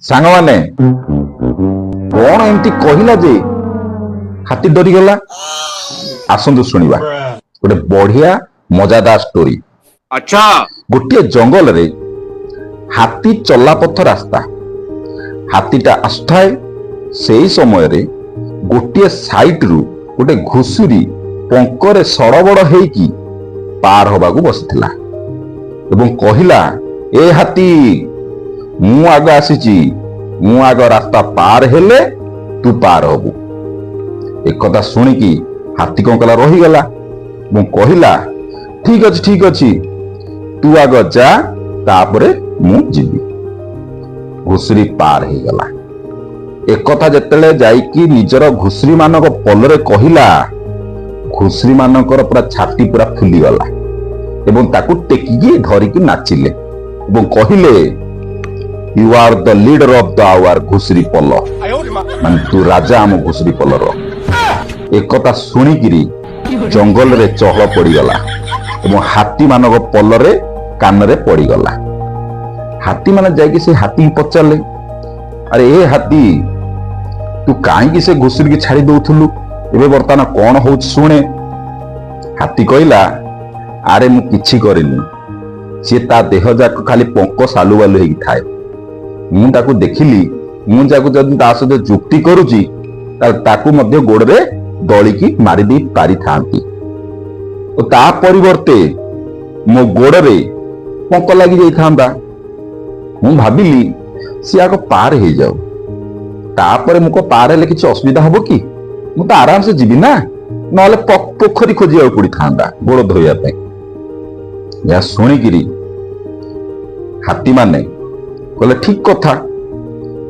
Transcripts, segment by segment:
ସାଙ୍ଗମାନେ, କଣ ଏମିତି କହିଲା ଯେ ହାତୀ ଡରିଗଲା? ଆସନ୍ତୁ ଶୁଣିବା ଗୋଟେ ବଢିଆ ମଜାଦାର ଷ୍ଟୋରି। ଗୋଟିଏ ଜଙ୍ଗଲରେ ହାତୀ ଚଲାପଥ ରାସ୍ତା। ହାତୀଟା ଆସୁଥାଏ। ସେଇ ସମୟରେ ଗୋଟିଏ ସାଇଡରୁ ଗୋଟେ ଘୁଷୁରୀ ପଙ୍କରେ ସଡ଼ବଡ଼ ହେଇକି ପାର ହବାକୁ ବସିଥିଲା ଏବଂ କହିଲା, "ଏ ହାତୀ, ମୁଁ ଆଗ ଆସିଛି। ମୁଁ ଆଗ ରାସ୍ତା ପାର ହେଲେ ତୁ ପାର ହବୁ।" ଏକଥା ଶୁଣିକି ହାତୀ କଣ କଲା? ରହିଗଲା ଏବଂ କହିଲା, "ଠିକ ଅଛି, ଠିକ ଅଛି, ତୁ ଆଗ ଯା, ତାପରେ ମୁଁ ଯିବି।" ଘୁଷୁରୀ ପାର ହେଇଗଲା। ଏକଥା ଯେତେବେଳେ ଯାଇକି ନିଜର ଘୁଷୁରୀ ମାନଙ୍କ ପଲରେ କହିଲା, ଘୁଷୁରୀ ମାନଙ୍କର ପୁରା ଛାତି ପୁରା ଫୁଲିଗଲା ଏବଂ ତାକୁ ଟେକିକି ଧରିକି ନାଚିଲେ ଏବଂ କହିଲେ, "You are the leader of the our ଘୁଷୁରୀ ପଲ।" ମାନେ ତୁ ରାଜା ଆମ ଘୁଷୁରୀ ପଲର। ଏକଥା ଶୁଣିକିରି ଜଙ୍ଗଲରେ ଚହଳ ପଡିଗଲା ଏବଂ ହାତୀ ମାନଙ୍କ ପଲରେ କାନରେ ପଡିଗଲା। ହାତୀମାନେ ଯାଇକି ସେ ହାତୀକି ପଚାରିଲେ, "ଆରେ ଏ ହାତୀ, ତୁ କାହିଁକି ସେ ଘୁଷୁରୀକି ଛାଡି ଦଉଥିଲୁ? ଏବେ ବର୍ତ୍ତମାନ କଣ ହଉଛି ଶୁଣେ।" ହାତୀ କହିଲା, "ଆରେ, ମୁଁ କିଛି କରିନି। ସିଏ ତା ଦେହ ଯାକ ଖାଲି ପଙ୍କ ସାଲୁବାଲୁ ହେଇକି ଥାଏ। ମୁଁ ତାକୁ ଦେଖିଲି, ମୁଁ ଯାକୁ ଯଦି ତା ସହିତ ଯୁକ୍ତି କରୁଛି, ତାହେଲେ ତାକୁ ମଧ୍ୟ ଗୋଡରେ ଦଳିକି ମାରି ଦେଇ ପାରିଥାନ୍ତି ଓ ତା ପରିବର୍ତ୍ତେ ମୋ ଗୋଡରେ ପଙ୍କ ଲାଗି ଯାଇଥାନ୍ତା। ମୁଁ ଭାବିଲି ସିଏ ଆଗ ପାର ହେଇଯାଉ, ତାପରେ ମୁଁ କଣ ପାର ହେଲେ କିଛି ଅସୁବିଧା ହବ କି? ମୁଁ ତ ଆରାମସେ ଯିବି ନା। ନହେଲେ ପୋଖରୀ ଖୋଜିବାକୁ ପଡିଥାନ୍ତା ଗୋଡ ଧୋଇବା ପାଇଁ।" ଏହା ଶୁଣିକିରି ହାତୀମାନେ କହିଲେ, "ଠିକ କଥା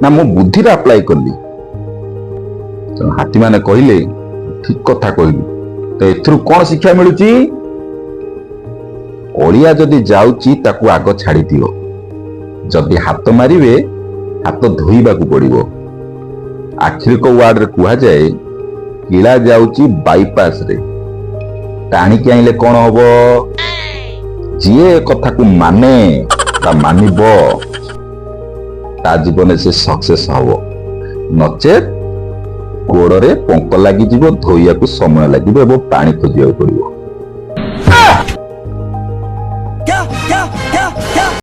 ନା, ମୁଁ ବୁଦ୍ଧିରେ ଆପ୍ଲାଏ କଲି।" ତେଣୁ ହାତୀମାନେ କହିଲେ, "ଠିକ କଥା କହିଲୁ।" ତ ଏଥିରୁ କଣ ଶିକ୍ଷା ମିଳୁଛି? ଅଳିଆ ଯଦି ଯାଉଛି, ତାକୁ ଆଗ ଛାଡି ଦିଅ। ଯଦି ହାତ ମାରିବେ, ହାତ ଧୋଇବାକୁ ପଡିବ। ଆଖିରିକ ୱାର୍ଡରେ କୁହାଯାଏ, କିଳା ଯାଉଛି ବାଇପାସରେ, ଟାଣିକି ଆଣିଲେ କଣ ହବ? ଯିଏ ଏ କଥାକୁ ମାନେ ବା ମାନିବ, ତା ଜୀବନରେ ସେ ସକ୍ସେସ ହବ। ନଚେତ ଗୋଡରେ ପଙ୍କ ଲାଗିଯିବ, ଧୋଇବାକୁ ସମୟ ଲାଗିବ ଏବଂ ପାଣି ଖୋଜିବାକୁ ପଡିବ।